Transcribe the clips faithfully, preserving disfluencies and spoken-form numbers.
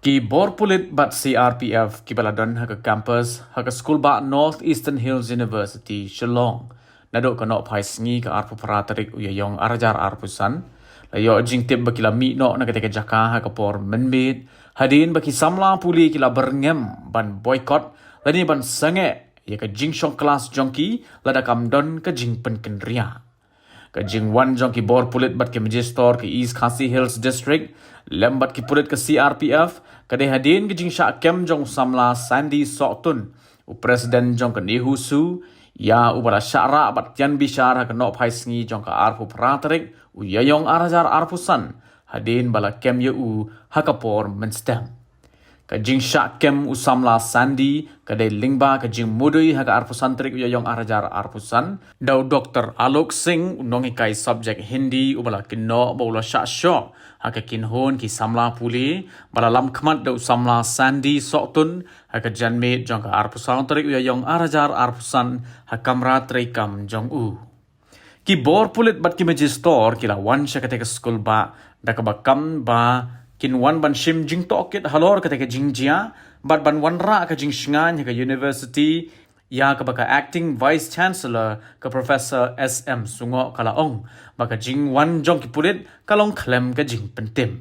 Ki bor pulit bad C R P F kiba la don ha ka campus ha ka skulbah North Eastern Hills University, Shillong, naduh ka nohphai sngi ka arphew phra tarik u Ïaïong ar hajar arphew san, la ïoh jingtip ba ki la mih noh na katei ka jaka ha ka por mynmiet, hadien ba ki samla pule ki la byrngem ban boycott lane ban sangeh ïa ka jingshong klas jong ki lada kam don ka jingpynkynriah. Ka jingwan jong ki bor pulit bad ki majistor ka East Khasi Hills District lem bad ki pulit ka C R P F ka dei hadien ka jingshah kem jong u samla Sandy Sohtun, u president jong ka NEHUSU, ïa uba la shah rah bad tian bishar ha ka nohphai sngi jong ka arphew phra tarik u Ïaïong ar hajar arphew san, hadien ba la kem ïa u ha ka por mynstep. Ka jingshah kem u samla Sandy ka dei lyngba ka jingmudui ha ka arphew san tarik u Ïaïong ar hajar arphew san da u Doktor Alok Singh, u nonghikai subject Hindi uba la kynnoh ba u la shah shoh ha ka kynhun ki samla pule ba la lam khmat da u samla Sandy Sohtun ha ka janmiet jong ka arphew saw tarik u Ïaïong ar hajar arphew san ha kamra treikam jong u. Ki bor pulit bad ki majistor ki la wan sha katei ka skulbah da kaba kam ba kin wan ban shim jingtohkit halor katei ka jingjia bad ban wanrah ka jingshngaiñ ha ka university ïa kaba ka acting vice chancellor ka Professor S M Sungoh ka la ong ba ka jingwan jong ki pulit ka long khlem ka jingpyntip.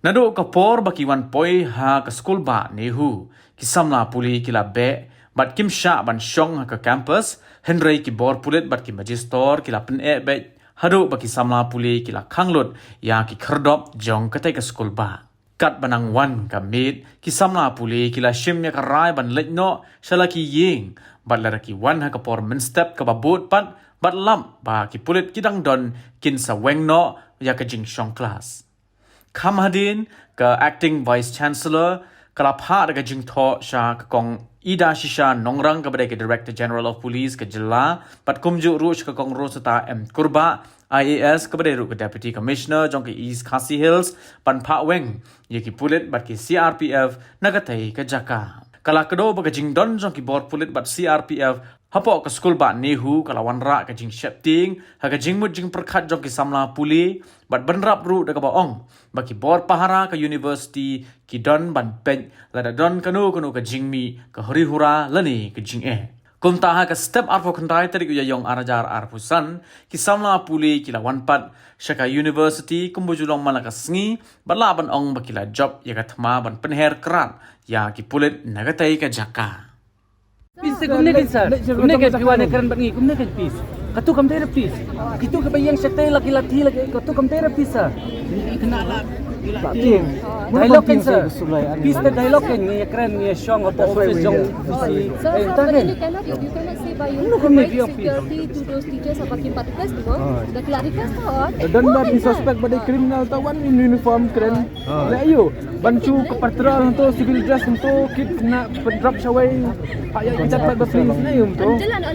Naduh ka por ba ki wan poi ha ka skulbah NEHU, ki samla pule ki la beh bad kim shah ban shong ha ka campus, hynrei ki bor pulit bad ki majistor ki la pyneh beit haduh ba ki samla pule ki la khang lut ïa ki khyrdop jong katei ka skulbah. Katba nang wan ka miet, ki samla pule ki la shim ïa ka rai ban leit noh sha la ki ïing, bad lada ki wan ha ka por mynstep kaba bud pat, bad lap ba ki pulit ki dang don, kin sa weng noh ïa ka jingshong klas. Kham hadien, ka acting vice chancellor ka la phah da ka jingthoh sha ka kong Idashisha Nongrang kaba dei ka Director General of Police ka jylla, bad kumjuh ruh sha ka kong Rosetta M Kurbah, I A S, kaba dei ruh ka Deputy Commissioner jong ka East Khasi Hills, ban phah weng ïa ki pulit bad ki C R P F na katei ka jaka. Ka la kdew ba ka jingdon jong ki bor pulit bad C R P F hapoh ka skulbah NEHU ka la wanrah ka jingsheptieng ha ka jingmut jingpyrkhat jong ki samla pule, bad bynrap ruh da kaba ong ba ki bor pahara ka university ki don ban peit lada don kano kano ka jingmih, ka huri hura lane ka jingeh. Kumta ha ka step arphew khyndai tarik u Ïaïong ar hajar arphew san, ki samla pule ki la wan pat sha ka university kumba ju long man la ka sngi, bad lah ban ong ba ki la jop ïa ka thma ban pynher krad ïa ki pulit na katei ka jaka. Pis te kumne kan sir, kumne kan pis, kumne kan pis. Katu kam dei pis. Kitu ka ba ïeng shatei la ki lathi la, katu kam dei pis sir. Dialogue kan sir. Pis te dialogue kan, ngi kren ngi shong ha office jong. Sir, eh, but you cannot, you cannot say by your provide security to those teachers about kim pat request mo. Da ki la request or. Don ba ki suspect ba dei criminal, ta wan in uniform kren. La ïoh. Ban shu ka patrol hangto, civil dress hangto, kit na pynrap shawei. Ha ïa ki jatpat ba police na ïoh hangto.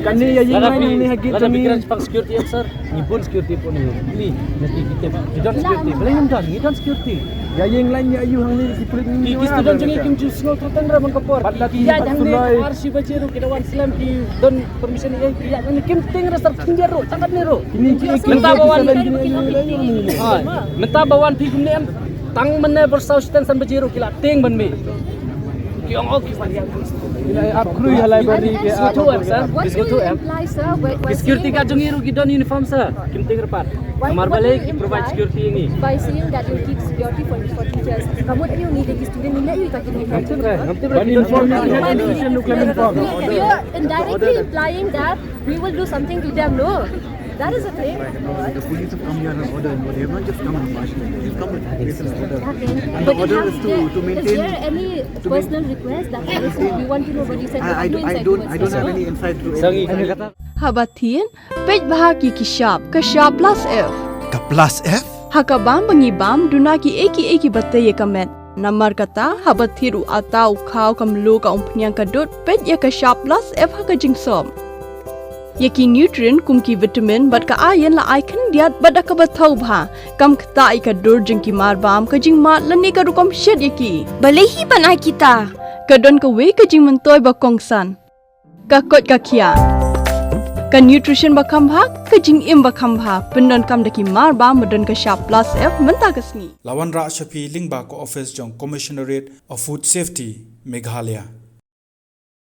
Kane ïa ïing lain hangne ha gate jong ngi. Pang security em sir. Ngi bun security pun ngi. Ni, na ki kita. Ki don security. Balei ngim don, ngi don security. Ïa ïing lain ïa ïoh hangne ki police ngi. Ki student jong ngi kim ju sngew threaten ra bang ka por. Pat la ki ïa jong ngi ar shi baje ruh ki da wan slem ki don permission ïa ki ïa jong ngi kim tieng ra sar pyndiar ruh, tangkap ni ruh. Mynta ba wan, mynta ba wan phi kumne em. Tang mynne bor saw shiteng san baje ruh ki la tieng ban mih. Ki ong ong ki ban ïa. Ki la ap khrui ha library ki ap. Sngewthuh em sir? Sngewthuh em? Ki security guard jong ngi ruh ki don uniform sir. Kim tieng ra pat. Namar balei ki provide security ïa ngi. By saying that you keep security for, for teachers. Ka mut aïu ngi dei ki student ngi leh aïu ïa kita ki uniform. Ban inform ïa ki head institution ruh khlem inform. You're indirectly implying that we will do something to them, no? That is the thing. The police have come here on order and they have not just come and march. They've come with, with an order. And the order is to, to maintain. Is there any personal request that you want to know what you said? I, I, I don't, I don't have any insight to any. Haba thied, peit bha ki ki shap, ka shap plus F. Ka plus F? Ha ka bam ba ngi bam, duna ki ei ki ei kiba tei ïa ka met. Namar kata, haba thied u atta, u khaw, ka mluh, ka umphniang, ka dud, peit ïa ka shap plus F ha ka jingsop. Ïa ki nutrient kum ki vitamin bad ka iron la ai khyndiat bad da kaba thaw bha. Kam ktah ïa ka dur jong ki marbam, ka jingmad lane ka rukom shet ïa ki. Balei hi ban ai kita? Ka don kawei ka jingmyntoi ba kongsan. Ka koit ka khiah. Ka nutrition ba kham bha, ka jingim ba kham bha, pyndonkam da ki mar ba, ba don ka shap plus F mynta ka sngi. La wanrah sha phi lyngba ka office jong Commissionerate of Food Safety, Meghalaya.